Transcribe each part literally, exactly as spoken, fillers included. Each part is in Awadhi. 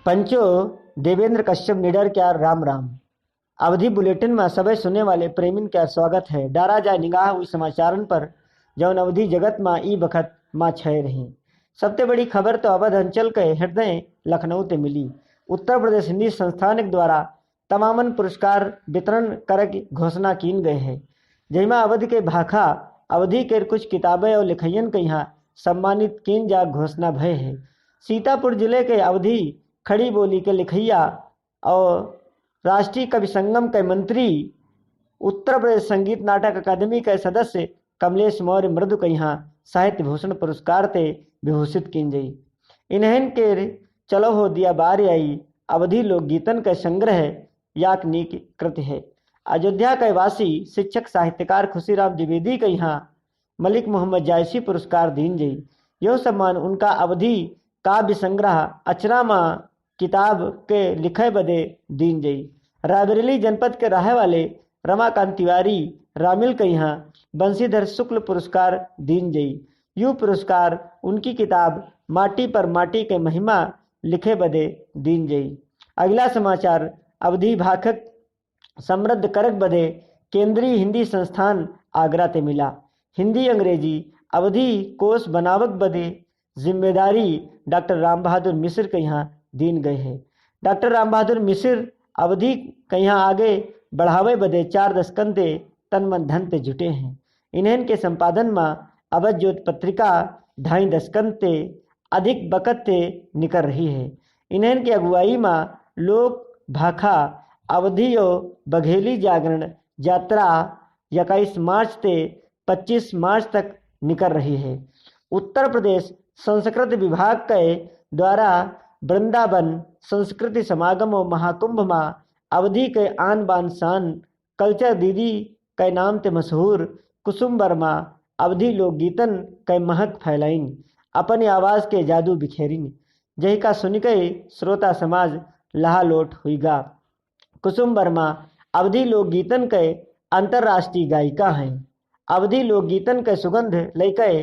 पंचो देवेंद्र कश्यप निडर क्या राम राम। अवधी बुलेटिन मा सबै सुने वाले प्रेमिन क्या स्वागत है। डारा जाए निगाह उई समाचारन पर, जौन अवधी जगत मा ई बखत मा छाए रही। सबते बड़ी खबर तो अवध अंचल के हृदय लखनऊ ते मिली। उत्तर प्रदेश हिंदी संस्थान के द्वारा तमामन पुरस्कार वितरण करे की घोषणा कीन गए है, जहिमा अवध के भाखा, अवधी के कुछ किताबें और लिखैयन के यहाँ सम्मानित कीन जा घोषणा भय है। सीतापुर जिले के अवधी खड़ी बोली के लिखैया और राष्ट्रीय कवि संगम के मंत्री, उत्तर प्रदेश संगीत नाटक अकादमी के सदस्य कमलेश मौर्य मृदु के यहाँ साहित्य भूषण पुरस्कार ते विभूषित कीन जाई। इन्हन के चलो हो दिया बार आई अवधी लोकगीतन के संग्रह याक नीक कृति है। अयोध्या के वासी शिक्षक साहित्यकार खुशीराम द्विवेदी के यहाँ मलिक मोहम्मद जायसी पुरस्कार दीन जाई। यह सम्मान उनका अवधी काव्य संग्रह अचरा मा किताब के लिखे बदे दीन जाई। रायबरेली जनपद के रहे वाले रमाकांत तिवारी रामिल के यहाँ बंशीधर शुक्ल पुरस्कार दीन जाई। यू पुरस्कार उनकी किताब माटी पर माटी के महिमा लिखे बदे दीन जाई। अगला समाचार अवधी भाखक समृद्ध करक बदे केंद्रीय हिंदी संस्थान आगरा ते मिला। हिंदी अंग्रेजी अवधी कोश बनावक बदे जिम्मेदारी डॉक्टर राम बहादुर मिश्र के यहाँ दीन गए है। डॉक्टर राम बहादुर मिश्र अवधी के यहाँ आगे बढ़ावे बदे चार दशकन ते तन मन धन ते जुटे हैं। इन्हन के संपादन मा अवध ज्योत पत्रिका ढाई दशकन ते अधिक बकत ते निकर रही है। इन्हन के अगुवाई मा लोक भाखा अवधी और बघेली जागरण यात्रा इक्कीस मार्च ते पच्चीस मार्च तक निकर रही है। उत्तर प्रदेश संस्कृत विभाग के द्वारा वृंदावन संस्कृति समागम और महाकुंभ मा अवधी के आन बान शान कल्चर दीदी के नाम ते मशहूर कुसुम वर्मा अवधी लोकगीतन के महक फैलाइन, अपनी आवाज के जादू बिखेरिन, जहिका सुनिके श्रोता समाज लहालोट हुईगा। कुसुम वर्मा अवधी लोकगीतन के अंतर्राष्ट्रीय गायिका हैं। अवधी लोकगीतन के सुगंध लैके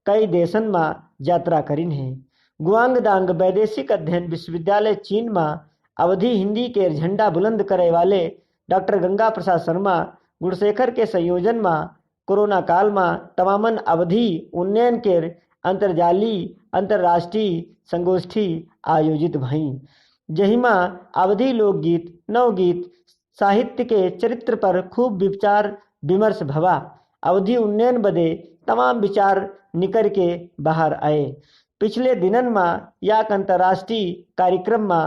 कई देशन मा यात्रा करिन हैं। गुआंगडांग वैदेशिक अध्ययन विश्वविद्यालय चीन मा अवधी हिंदी के झंडा बुलंद करे वाले डॉक्टर गंगा प्रसाद शर्मा गुणशेखर के संयोजन मा कोरोना काल मा तमामन अवधी उन्नयन के अंतरजाली अंतर्राष्ट्रीय संगोष्ठी आयोजित भई, जहिमा अवधी लोकगीत, नवगीत, साहित्य के चरित्र पर खूब विचार विमर्श भवा। अवधी उन्नयन बदे तमाम विचार निकर के बाहर आए। पिछले दिनन मा याक अंतर्राष्ट्रीय कार्यक्रम मा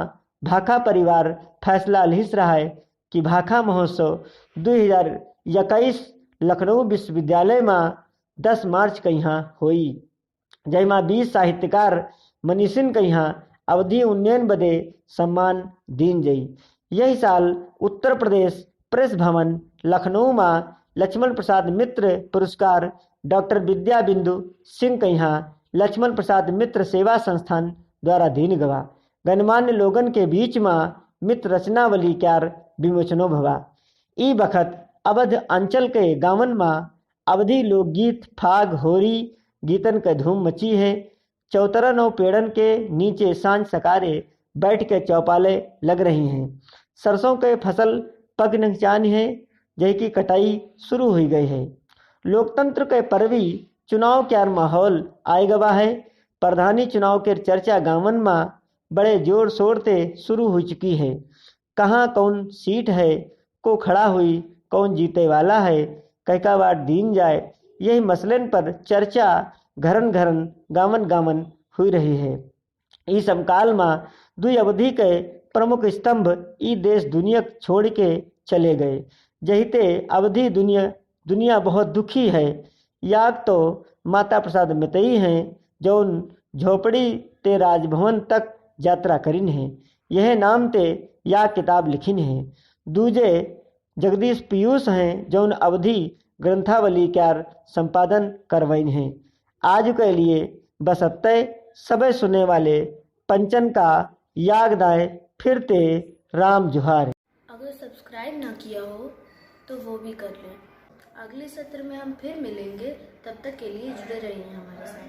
भाखा परिवार फैसला लिहिस रहा है कि भाखा महोत्सव दो हज़ार इक्कीस लखनऊ विश्वविद्यालय मा दस मार्च के यहाँ होई, जहिमा बीस साहित्यकार मनीषिन के यहाँ अवधी उन्नयन बदे सम्मान दीन जाई। यही साल उत्तर प्रदेश प्रेस भवन लखनऊ मा लक्ष्मण प्रसाद मित्र पुरस्कार डॉक्टर विद्या बिंदु सिंह के यहाँ लक्ष्मण प्रसाद मित्र सेवा संस्थान द्वारा दीन गवा। गणमान्य लोगन के बीच मा मित्र रचनावली क्यार विमोचनो भवा। ई बखत अवध अंचल के गांवन मा अवधी लोकगीत, फाग, होरी गीतन के धूम मची है। चौतरन और पेड़न के नीचे सांझ सकारे बैठ के चौपाले लग रही हैं। सरसों के फसल पक नचानी है, जय की कटाई शुरू हुई गई है। लोकतंत्र के पर्वी चुनाव क्यार माहौल आए गवा है। प्रधानी चुनाव के चर्चा गांवन मा बड़े जोर शोर ते शुरू हो चुकी है। कहाँ कौन सीट है, को खड़ा हुई, कौन जीते वाला है, कैका वाट दीन जाए, यही मसलन पर चर्चा घरन घरन, गांवन गांवन हुई रही है। ई समकाल मा दुई अवधी के प्रमुख स्तंभ ई देश दुनिया छोड़ के चले गए, जहिते अवधी दुनिया, दुनिया बहुत दुखी है। याक तो माता प्रसाद मितई हैं, जौन झोपड़ी ते राजभवन तक यात्रा करिन हैं। यह नाम ते या किताब लिखिन हैं। दूजे जगदीश पीयूष हैं, जौन अवधी ग्रंथावली क्यार संपादन करवइन हैं। आज के लिए बस अत्ते। सबे सुने वाले पंचन का याद आए, फिर ते राम जोहार। अगर सब्सक्राइब ना किया हो तो वो भी कर लें। अगले सत्र में हम फिर मिलेंगे, तब तक के लिए जुड़े रहिए हमारे साथ।